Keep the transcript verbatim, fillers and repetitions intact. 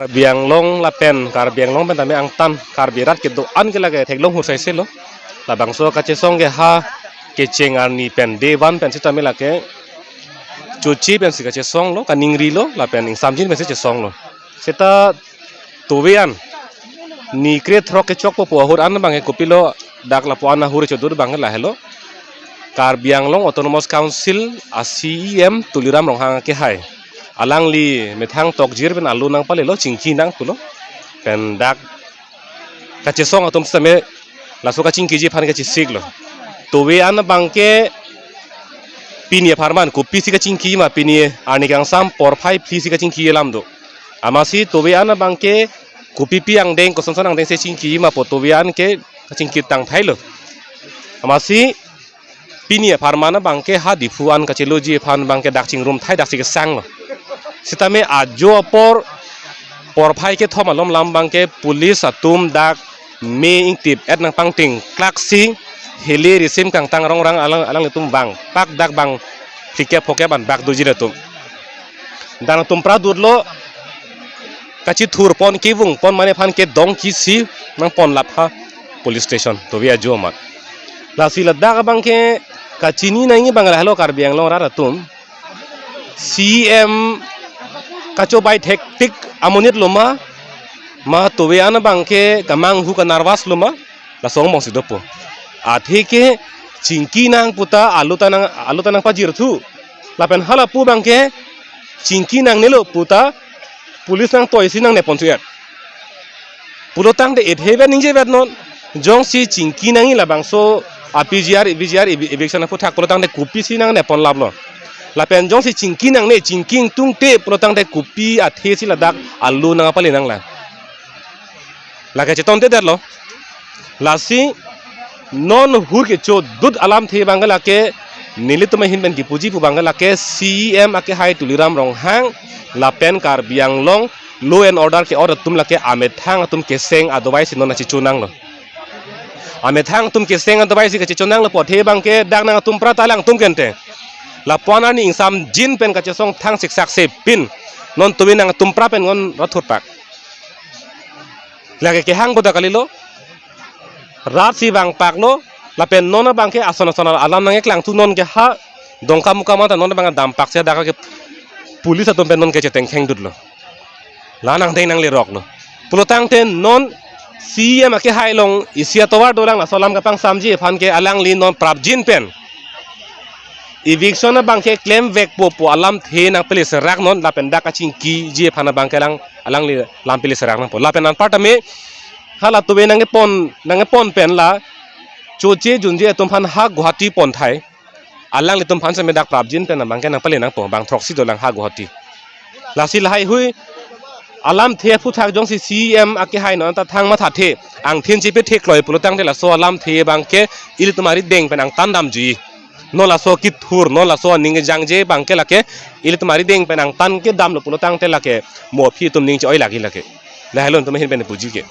Karbi Anglong lapen Karbi Anglong pen tame angtan Karbi rat kedo-an ke lake theklong hur saise lo. Labangso kachesong ke ha kecheng arni pen day one pen sitame lake choche pensi kachesong lo, kaningri lo, lapen ingsamjin pensi chesong lo. Seta tove an ni kre throk kechokpo pu ahut an abang ke kopilo dak lapu-an ahur chodur abang ke lahelo. Karbi Anglong Autonomous Council a C E M Tuliram Ronghang akehai, alangli methang tokjir pen alo nangpalelo, chingki nang pulo. Pen dak kachesong atum sitame laso kachingkiji aphan kachesik lo. Tove an abang ke pini apharman kopisi kachingki ma, pini arni kangsam porphai phli si kachingki alam do. Amatsi tove an abang ke kopipi angdeng, kosonson angdeng si chingki ma pu tove an ke kachingki tangthai lo. Amatsi pini apharman abang ke ha Diphu an kacheloji aphan abang ke dak chingrum thai, dak si kesang lo. Sitame ajo apor porphai kethom alom lam abang ke police atum dak me ingtip et nangpangting klak si hili risim kangtang rongrang alang, alanglitum vangpak dak bang phlikep phokep an bak doji latum. Dak nangtum pra dut lo, kachithur pon, kevung pon mane aphan kedong kisi nangpon lap ha police station tove ajo amat. Lasi ladak abang ke kachini nangji abang lahelo Karbi Anglong rat atum, C E M kachobai thektik amonit lo ma, ma tove an abang ke kamanghu, kanervous lo ma, laso angbong si dopo. Athe ke chingki nang puta alo ta nang, alo ta nangpajirthu. Lapen hala pu abang ke chingki nangnelo puta police nangtoi si nangnepon thu et. Pulotangte ethe vet ningje vet non. Jongsi chingki nangji labangso a P G R, V G R, evi-, eviction aphuthak pulotangte kopisi nangnepon laplo. Lapen jongsi chingki nangne, chingki ingtungte pulotangte kopi athe si ladak alo nangpale nanglang. Lake chetonte detlo. Lasi non hur kechodut alamthe abang ke lake nelitum ahin pen kipuji pu abang ke lake C E M akehai Tuliram Ronghang lapen Karbi Anglong law and order ke-ot atum lake amethang atum keseng adovai si non achichu nanglo. Amethang atum keseng adovai si kachichu nanglo pu athe abang ke dak nangtum pra ta alangtum kente. Lapu-an arni ingsamjin pen kachesong thang siksak sepin non tumi nangtum pra pen non rathurpak. Lake kehang boda kalilo. Rat si vangpaklo, lapen non abang ke ason ason alam nangkeklangthu, non ke ha Dongkamukam anta non abang dampak si dak ke police atum pen non ke chetengkheng dutlo. La nangdeng nangleroklo. Pulotangte non C E M akehai along isi atovar dolang, laso alam kapangsamji aphan ke alangli non prapjin pen eviction abang ke klemvekpo pu alamthe nangpele serak non, lapen dak kachingkiji aphan abang ke alang, alangli lam pele serak nangpo. Lapen anparta me hala tumi nangkepon, nangkepon pen la choche junje atum aphan ha Guwahati pon thai. Alanglitum aphan seme dak prapjin pen abang ke nangpale nangpo, bang throksi dolang ha Guwahati. Lasi lahai hui alamthe aphuthak jongsi C E M akehai non anta thang mathathe, angthin chepethekloi pulotangte laso alamthe abang ke ilitum arideng pen angtan damji. Non laso kithur, non laso aning kejangje abang ke lake ilitum arideng pen angtan kedamlo pulotangte lake mo aphi atum ning che-oi lagi lake. Lahelo nelitum ahin pen puji ke.